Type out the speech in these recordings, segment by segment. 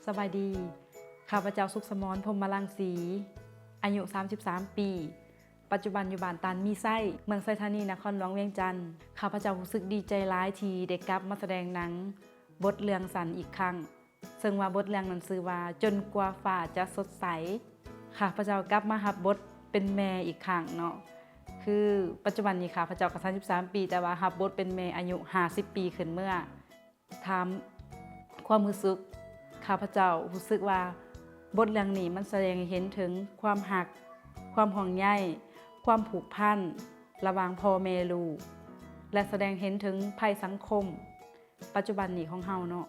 ສະບາຍດີ. ຂ້າພະເຈົ້າ ສຸກສະໝອນ ພົມມະລັງສີ ອາຍຸສາມສິບສາມປີ, ປັດຈຸບັນຢູ່ບ້ານຕານມີໄຊ, ເມືອງໄຊທານີ, ນະຄອນຫຼວງວຽງຈັນ. ຂ້າພະເຈົ້າຮູ້ສຶກດີໃຈຫຼາຍທີ່ໄດ້ກັບມາສະແດງໜັງບົດເລື່ອງສັ້ນອີກຄັ້ງ, ເຊິ່ງວ່າບົດເລື່ອງນັ້ນຊື່ວ່າ ຈົນກວ່າຟ້າຈະສົດໃສ. ຂ້າພະເຈົ້າກັບມາຮັບບົດເປັນແມ່ອີກຄັ້ງເນາະ. ຄືປັດຈຸບັນນີ້ຂ້າພະເຈົ້າກໍສາມສິບສາມປີ, ແຕ່ວ່າຮັບບົດເປັນແມ່ອາຍຸຫ້າສິບປີຂຶ້ນເມືອ. ຖາມຄວາມຮູ້ສຶກ, ຂ້າພະເຈົ້າຮູ້ສຶກວ່າບົດເລື່ອງນີ້ມັນສະແດງໃຫ້ເຫັນເຖິງຄວາມຮັກ, ຄວາມຫ່ວງໃຍ, ຄວາມຜູກພັນລະຫວ່າງພໍ່ແມ່ລູກ ແລະ ສະແດງເຫັນເຖິງໄພສັງຄົມປັດຈຸບັນນີ້ຂອງເຮົາເນາະ.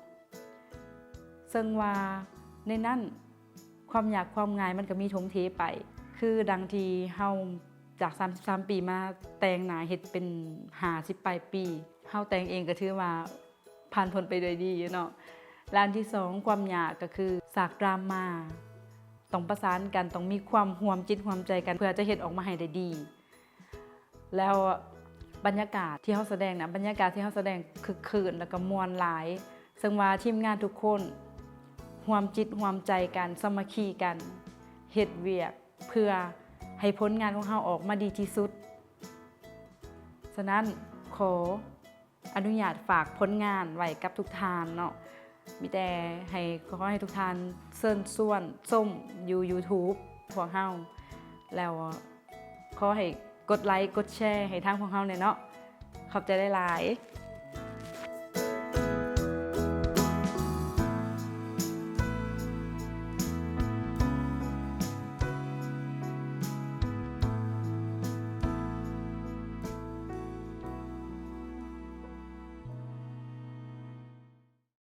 ເຊິ່ງວ່າໃນນັ້ນ ຄວາມຍາກຄວາມງ່າຍມັນກໍມີຖົມເທໄປ. ຄືດັ່ງທີ່ເຮົາຈາກສາມສິບສາມປີມາແຕ່ງໜ້າເຮັດເປັນຫ້າສິບປາຍປີ, ເຮົາແຕ່ງເອງກໍຖືວ່າຜ່ານພົ້ນໄປດ້ວຍດີຢູ່ເນາະ. ແລະ ອັນທີສອງ ຄວາມຍາກກໍຄືສາກດຣາມາ, ຕ້ອງປະສານກັນ, ຕ້ອງມີຄວາມຮ່ວມຈິດຮ່ວມໃຈກັນ ເພື່ອຈະເຮັດອອກມາໃຫ້ໄດ້ດີ. ແລ້ວບັນຍາກາດທີ່ເຮົາສະແດງນະ, ບັນຍາກາດທີ່ເຮົາສະແດງຄຶກຄື້ນ ແລ້ວກໍມ່ວນຫຼາຍ, ເຊິ່ງວ່າທີມງານທຸກຄົນຮ່ວມຈິດຮ່ວມໃຈກັນ, ສາມັກຄີກັນ, ເຮັດວຽກເພື່ອໃຫ້ຜົນງານຂອງເຮົາອອກມາດີທີ່ສຸດ. ສະນັ້ນ ຂໍ ອະນຸຍາດຝາກຜົນງານໄວ້ກັບທຸກທ່ານເນາະ. ມີແຕ່ໃຫ້ ຂໍໃຫ້ທຸກທ່ານເຊີນຊວນຊົມຢູ່ YouTube ພວກເຮົາ, ແລ້ວຂໍໃຫ້ກົດໄລກົດແຊໃຫ້ທາງພວກເຮົາແດ່ເນາະ. ຂອບໃຈຫຼາຍໆ.